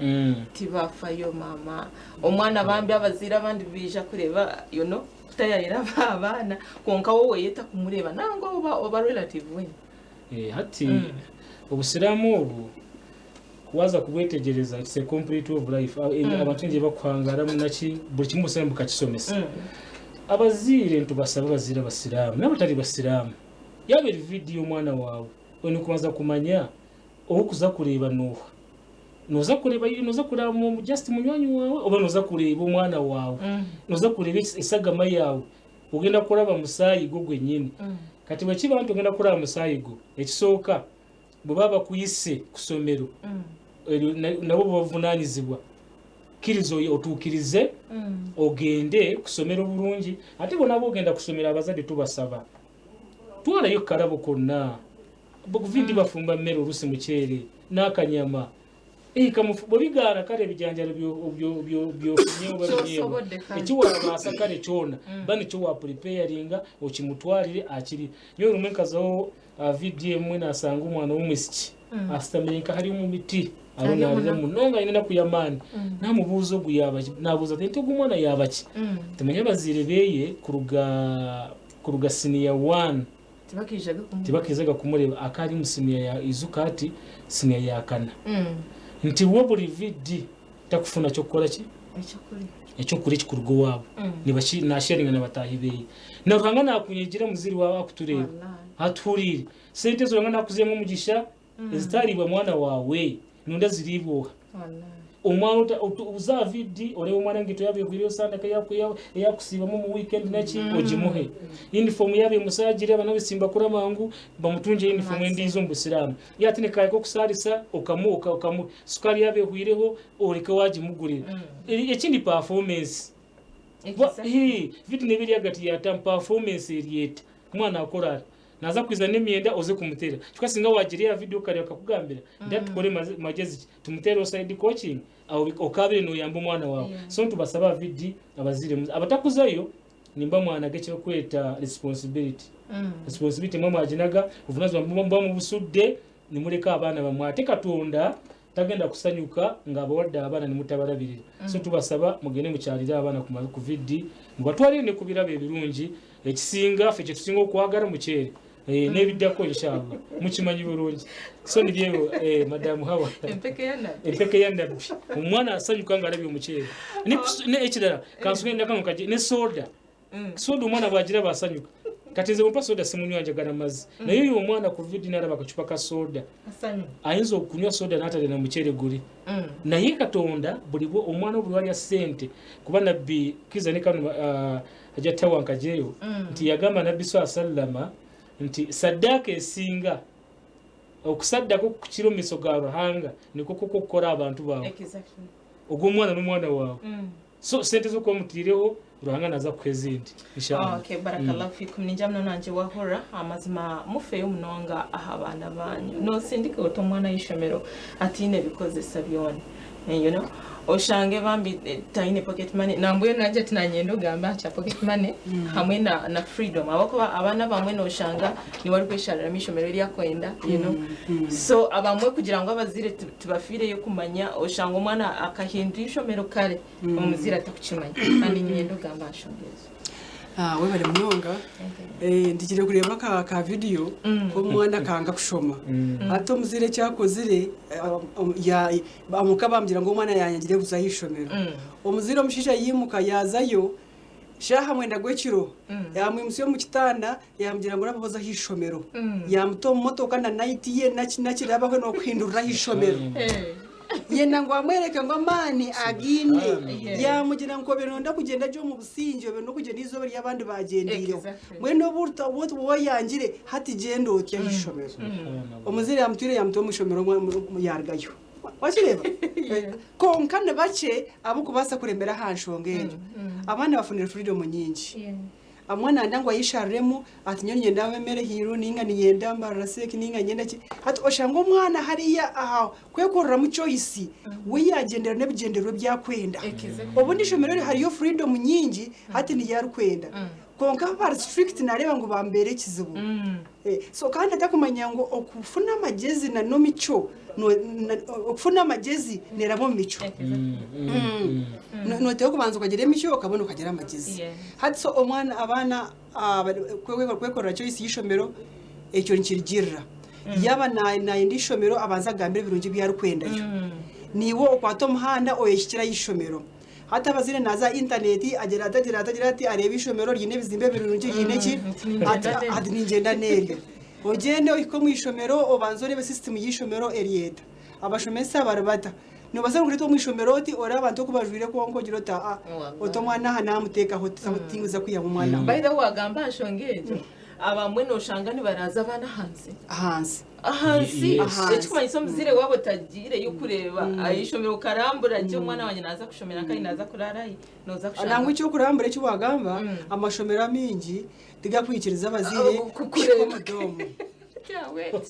tibafayo maama omwana bambi abazaire abandi baija kureeba you know kutayayira abaana kwonka we weyeta kumureeba nangwa oba oba relative weena. Hati obusiraamu obu Ku waaza kubwetegyereza it's a complete way of life. Abantu baingi bakuhangaramu naki buri kimwe obusiraamu bukakisomesa. Abazaire nitubasaba abazaire abasiraamu n'abatari basiraamu yaaba eri vidiyo y'omwana waawe oine kubanza kumanya ou orikuza kureeba n'oha. Nooza kureeba nooza kureeba just munywani waawe oba nooza kureeba omwana waawe? Nooza kureeba esagama yaawe? Ogenda kuraba musaayi gwo gwenyini. Kati bwekiba nti ogenda kuraba musaayi gwo, ekisooka bwe baba bakwise kusomero eryo nabo bubavunanyizibwa kiriza otuukirize ogende kusomero burungi ate bona abogenda kusomera abazadde tubasaba twarayo karabo konna buvindi bafumba mmere olusi muceere n'akanyama bwebigaana kare ebijanjaro byofunye oba binyeebwa eki wabaasa kare kyona ba nikyo wapurepeyaringa okimutwarire akiri nyowe rumwe nkazaho Aha vidiyo emwe naashanga omwana w'omwishiki ashutamire nka hariya omu miti ariyo naarira munonga aine enaku y'amaani. Naamubuuza ogu yaaba ki, naabuuza ati ente ogu omwana yaaba ki? Tumanye abazaire beye kuruga kuruga siniya wani tibakaijaga kumureeba akaba ari omu siniya ya ijuka hati siniya ya kana. Nti we buri vidi takufuna ky'okukora ki? Ekyokurya ekikuruga owaabo. Nibaki nasharinga na bataahi beye. Na Ruhanga nakunyegira muziri waawe akutureeba. Atuhuriire. Sente ezo Ruhanga nakuzihamu omugisha ezitariibwa mwana waawe nondi aziriibwa oha? Omwana ota za VD oreebe omwana engaito yaaba ehwireyo sandaka eyakusiibamu omu weekend naki ogimuhe. Uniform yaaba emusaagire abaana b'ebisimbakura mangu bamutungye uniform endiijo omu busiraamu. Yaaba ataine kaahe k'okusaarisa okamuha okamuha. Sukaari yaaba ehwireho oreke waagimugurira. Ekindi performance. Vidiyo neeba eri ahagati ya tamu performance eri eta? Omwana naakora ata? Naaza kwiza n'emyenda oze kumuteera. Kyonka singa waagira eya vidiyo kare bakakugambira nti hati tukore magyezi ki? Tumuteereho side coaching aho okaabaire nooyamba omwana waawe. So nitubasaba aha vidiyo abazaire abatakuzayo nimba mwanaga ekirikweta responsibility. Responsibility muba mwaginaga obuvunanizibwa muba mubusudde nimureka abaana bamwe. Ate Katonda tagenda kusanyuka nga abawadde abaana nimutabalabirira. So tubasaba mugende mukyalire abaana ku VD mubatwalire ne ku birabo ebirungi ekisinga ffe kyetusinga okwagala mukyere eh, n'ebiddako inshallah mukimanyi bulungi so nibyo eh, madam Hawa Empeke ya nabbi. empeke ya nabbi omwana asanyuka nga alabye omuceere Ne- ne ekirala kansuke ndakano kaje ne soda soda omwana bwagira basanyuka. Kati nze bwompa soda simunywa njagala mazzi. Naye oyo omwana kuva eddi n'alaba akacupa ka soda ayinza okunywa soda n'atalya na muceere guli. Naye Katonda buli bwo omwana buli walya ssente kuba nabbi kiza ne kano ajja tawa nkajeyo nti yagamba nabbi swalla sallama nti saddaaka esinga okusaddako kukira omu maiso ga Ruhanga nikwo kwo kukora abantu baawe ogw'omwana n'omwana waawe. So sente z'okuba omutiireho Ruhanga naza kukuha ezindi inshallah. Okay, barakallahu fikum ninja muno nangye wahurira amazima mufeyo munonga aha baana banyu nosindika ota omwana ahaishomero ataine bikozesa byona you know oshange bambi taine pocket money nambwenu nangye ati nanyenda ogambe aha kya pocket money hamwe na, na freedom ahabw'okuba abaana abamwe noshanga niwe arikweshariramu eishomero eri akwenda you know so abamwe kugira ngu abazaire tibafiireyo kumanya oshanga omwana akahindura eishomero kare omuzaire atakukimanya kandi niinyenda ogambe aha nshonga ezo. Ah, webale munonga. Eh, ndigire kureeba ka, ka video k'omwana akanga kushoma. Hati omuzaire eki akozire eh, ya, omuka bamugira ngu omwana yanyangire kuza aha ishomero. Omuzaire omushaija yaimuka yaazayo shaaha mwenda gw'ekiro yaamwimutsya omu kitanda yaamugira ngu orabaho oze aha ishomero. Yaamuta omu motoka na nayiti ye naki naki rabaho n'okuhindurira aha ishomero. Yenda ngu amwereke ngu amaani againe. Yaamugira ngu obe nooyenda kugyenda gye omu busingye, obe n'okugyenda eizooba eri abandi baagyendiireho. Mbwenu obu obu oyangire, hati gyenda otyo aha ishomero. Omuzaire yaamutwire yaamuta omu ishomero yaarugayo. Wakireeba? Kwonka ni bakye abarikubaasa kuremera aha nshonga egyo. Abaana bafunire freedom nyingi. Omwana nayenda ngu ayeshariremu ati nyowe niinyenda emere ehiirwe ninga niinyenda mbarara seeki ninga niinyenda ki. Hati oshange omwana hariya aha kwekoreramu choice we yaagyendera n'ebigyendererwa ebi arikwenda. Obundi eishomero eryo hariyo freedom nyingi hati niyo arikwenda. Kwonka bari strict naareeba ngu bamubeera ekizibu. So kandi atakumanya ngu okufuna amagyezi na n'emicwe, okufuna amagyezi neeraba omu micwe. Nooteekwa kubanza okagira emicwe okabona okagira amagyezi. Hati so omwana abaana kwekorera choice y'eishomero ekyo nikirugiirira. Yaaba naayenda eishomero abanze agambire ebirungi ebi arikwendayo. Naiwe okwate omuhanda oyehikire aha ishomero. Hati abazaire naaza aha intaneti agira ati agira ati agira ati areeba eishomero riine ebizimbe birungi riine ki ati ati ningyenda n'eryo. Ogyende ohike omu ishomero obanze oreebe sisitimu y'eishomero eri eta, abashomesa bari bata. Noobaasa n'okureetwa omu ishomero oti oreebe abantu oku bajwaire kwonka ogire oti aa oti omwana aha naamuteekaho tinkuza kwihamu omwana By the way waagamba aha nshonga egyo, abamwe nooshanga nibaraaza abaana ahansi. Ahansi. Ahansi. Ekirikumanyisa omuzaire waaba otagiireyo kureeba aha ishomero okarambura gye omwana wangye naaza kushomera nkahi naaza kuraara hi, nooza kushanga. Nangwa eky'okurambura eki waagamba, amashomero amaingi tigakwikiriza abazaire kuhika omu doomu.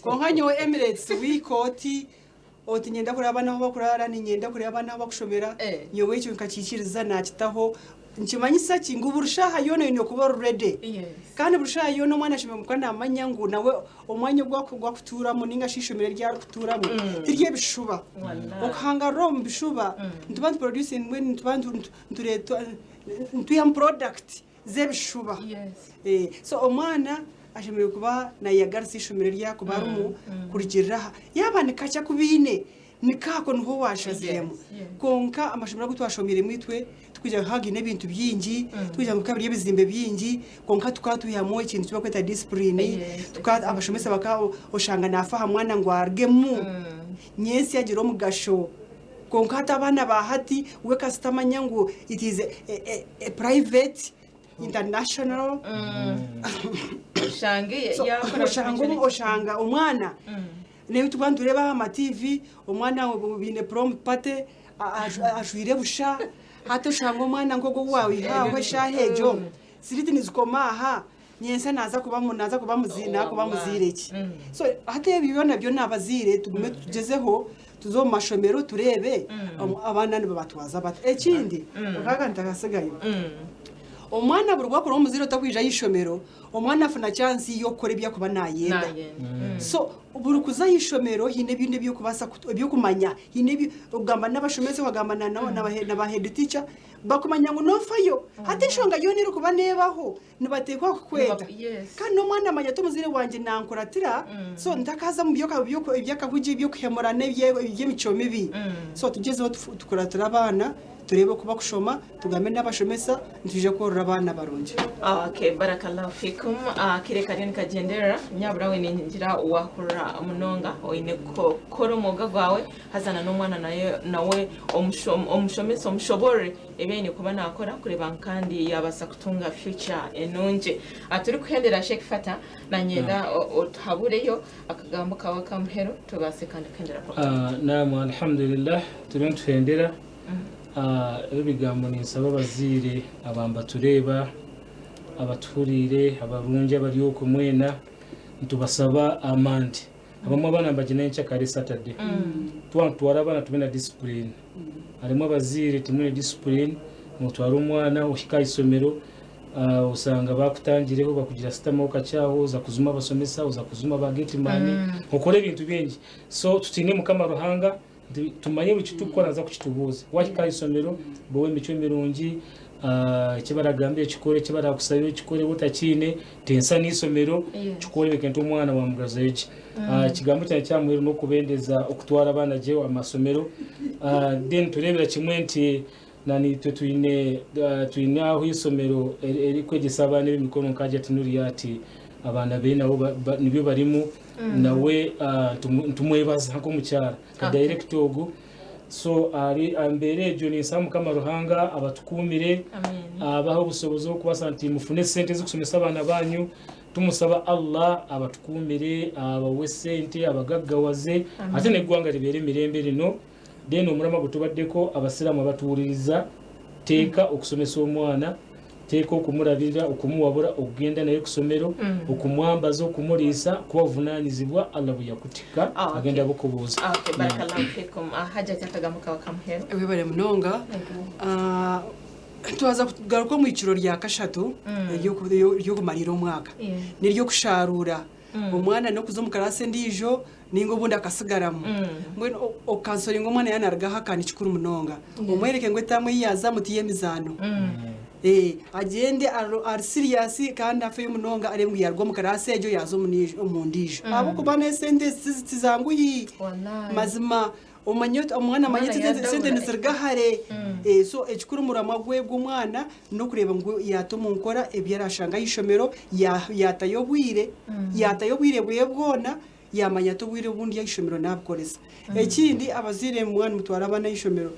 Kwonka nyowe Emirates wiika oti, oti niinyenda kureeba abaana ahu bakuraara, niinyenda kureeba abaana ahu bakushomera, nyowe ekyo nkakiikiriza naakitaho. Nikimanyisa ki? Ngu buri shaaha yoona oine kuba ori ready. Kandi buri shaaha yoona omwana ashemereire kuba naamanya ngu nawe omwanya ogu arikutuuramu nainga shi eishomero eri arikutuuramu tiry'ebishuba. Okuhangarira omu bishuba nituba nituproducinga mbwenu nituba nitureeta nitwihamu product z'ebishuba. So omwana ashemereire kuba nayeyagarisa eishomero eri arikuba arimu kurugiirira aha yaaba ni kakye aku baine nikaako niho waashaziremu. Kwonka amashomero agu twashomiiremu itwe tikugira ngu gaine ebintu bingi, tikugira ngu bikaba biri ebizimbe bingi, kwonka tukaba twihamu ekintu eki barikweta disipuriini, abashomesa bakaba oshanga naafa aha mwana ngu arugemu nyentsya agire omugasho. Kwonka hati abaana ba hati we kasita amanya ngu it is a private international oshanga omwana N'ebi turikuba nitureeba aha ma TV, omwana baine prom party ajwaire busha, hati oshanga omwana nk'ogwo ou waiha aho eshaaha egyo, siriiti nizikoma aha, nyentsya naaza kuba naaza kuba naaza kuba muzaire ki? So hati ebyo byona byona abazaire tugume tugyezeho tuze omu mashomero tureebe abaana nibabatwaza bata. Ekindi, akaba ntakatsigayo, omwana buri obu arikureeba omuzaire otakwija aha ishomero, Omwana afuna chance y'okukora ebi arikuba nayenda. So buri kuza aha ishomero haine ebindi ebi orikubaasa eby'okumanya, haine ebi okugamba n'abashomesa okagamba na ba head teacher bakumanya ngu noofayo. Hati enshonga yoona erikuba neebaho nibateekwa kukweta. Kandi n'omwana amanya ati omuzaire wangye nankuratira so ntakaaza omu by'akahugye eby'okuhemurana eby'emicwe mibi. So tugyezeho tukuratire abaana. tureebe oku bakushoma, tugambe n'abashomesa, nitwija kworora abaana barungi. Okay, barakallahu fikum. Akaire kariyo nikagyenderera, nyabura we ningira wahurira munonga oine kukora omwoga gwawe haza na n'omwana naye nawe omushomese omushoborore ebi aine kuba nakora kureeba ngu kandi yabaasa kutunga future enungi. Turikuhendera Sheikh Fata, nanyenda otuhabureyo akagambo kawe akamuheru tubaase kandi kuhendera program. Naam, alhamdulillah, turiyo nituhendera. Ebi ebigambo ninsaba abazaire aba nibatureeba, abatuhuriire, abarungi abari okwe mwena, nitubasaba amandi. Abamwe abaana nibagyenda nyenkyakare Saturday. Twaba nitutwara abaana tube na discipline. Harimu abazaire timwine discipline, notwara omwana ohika aha ishomero osanga bakutangireho bakugira sitamaho kakye aho, oza kuzuma abashomesa, oza kuzuma ba gate man, okora ebintu bingi. So tutiine Mukama Ruhanga. Nti tumanye buri kitukukora naza kukitubuuza. Wahika aha ishomero, ba ow'emicwe mirungi, eki baragambire kikore, eki barakushabe okikore, waaba otakiine, tensa n'eishomero, kikworobeke nti omwana waamugaruzayo gye. Ekigambo kyangye ky'aha muheru n'okubendeza okutwara abaana gye omu mashomero, then tureebera kimwe nti nanaitwe twine twine ahu eishomero eririkwegyesa abaana eby'emikono nka Hajati Nuria ati abaana be nabo nibyo barimu nawe nitumwebaza nk'omukyara. Nka director ogu so ahari aha mbeera egyo ninsaba mukama Ruhanga abatukuumire abahe obusobozi obw'okubaasa nti mufune esente ez'okushomesa abaana banyu tumusaba Allah abatukuumire abawe esente abagaggawaze ate n'eggwanga ribeere emirembe rino then omuramwa gutubaddeko abasiraamu abatuwuliriza teeka okusomesa omwana Teeka okumurabirira, okumuwabura, okugenda naye kusomero, okumwambaza, okumuriisa kuba buvunanyizibwa Allah buyakutika agenda bukubuuza. Okay, barakallahu fikum. Hajjati akagambo kawe kamuheru. Webare munonga. Twaza kugaruka omu icuro rya kashatu ery'okumariira omwaka. N'ery'okusharuura. Omwana n'okuza omu karaasi endiijo nainga obundi akasigaramu. Mbwenu okukansoringa omwana yaaba naaruga aha ka ni kikuru munonga. Omwereke ngu etaamu ei yaazamu ti y'emizaano. Agyende ari siriyasi kandi afeyo munonga areebe ngu yaaruga omu karaasi egyo yaaza omu ndiijo. Ahabw'okuba n'esente ezi tizanguhi. Mazima Omanye oti omwana amanye Omwana oti sente yadabura. niziruga hare. So ekikuru omuramwa gwe gw'omwana n'okureeba ngu yaata omu nkora ebi arashanga aha ishomero, ya- yaatayo obwire, yaatayo obwire bwe bwona, yaamanya ati obwire obu ndi aha ishomero naabukoresa. Ekindi abazaire mwaba nimutwara abaana aha ishomero,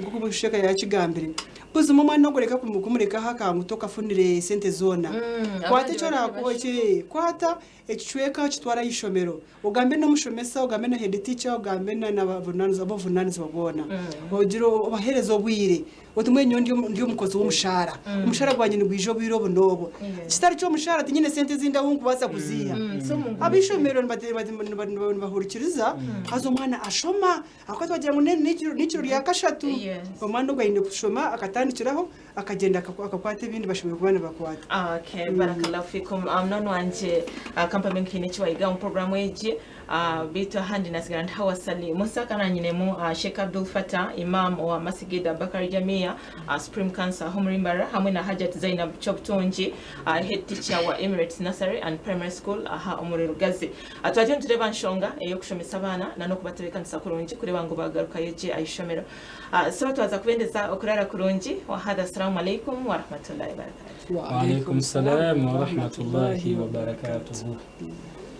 nk'oku Sheeka yaakigambire, buzima omwana ogwo reka kumureka aha akangu tokafunire sente zoona. Kwata Abandi eki babiri oraako bashoma. kwata ekicweka okitware aha ishomero. Ogambe n'omushomesa, ogambe na head teacher, ogambe n'ab'obuvunaanizibwa bwona. Ogire obaheereze obwire. Oti mbwenu nyowe ndi omukozi w'omushaara. Omushaara gwangye nigwija obwire obu n'obu. Kitari ky'omushaara tinyine sente ezindi ahu nkubaasa kuziiha. Ab'eishomero nibahurikiriza haza omwana ashoma. Ahabw'okuba twagira ngu n'eikiro rya kashatu. Omwana ogwo aine kushoma akatandikiraho. Akagyenda akakwata ebindi bashemereire kuba nibakwata. Okay, barakallahu fikum. Munywani wangye kampamye ngu haine eki wayiga omu puroguraamu egi. Beitu ahandi nasigara ndi Hawa Ssali Musa kandi nyinemu Sheikh Abdul Fatah, Imam owa Masigid Abubakar Jamia, Supreme Council aha omuri Mbarara hamwe na Hajat Zainab Kyobutungi, Head Teacher wa Emirates Nursery and Primary School aha omuri Lugazi. Twatyo nitureeba nshonga ey'okushomesa abaana na n'okubatebeekanisa kurungi kureeba ngu baagarukayo gye aha ishomero. Sebo twaza kubendeza okurara kurungi wahadha Assalamu alaikum warahmatullahi wabarakatuh. Waalaikum salam warahmatullahi wabarakatuhu.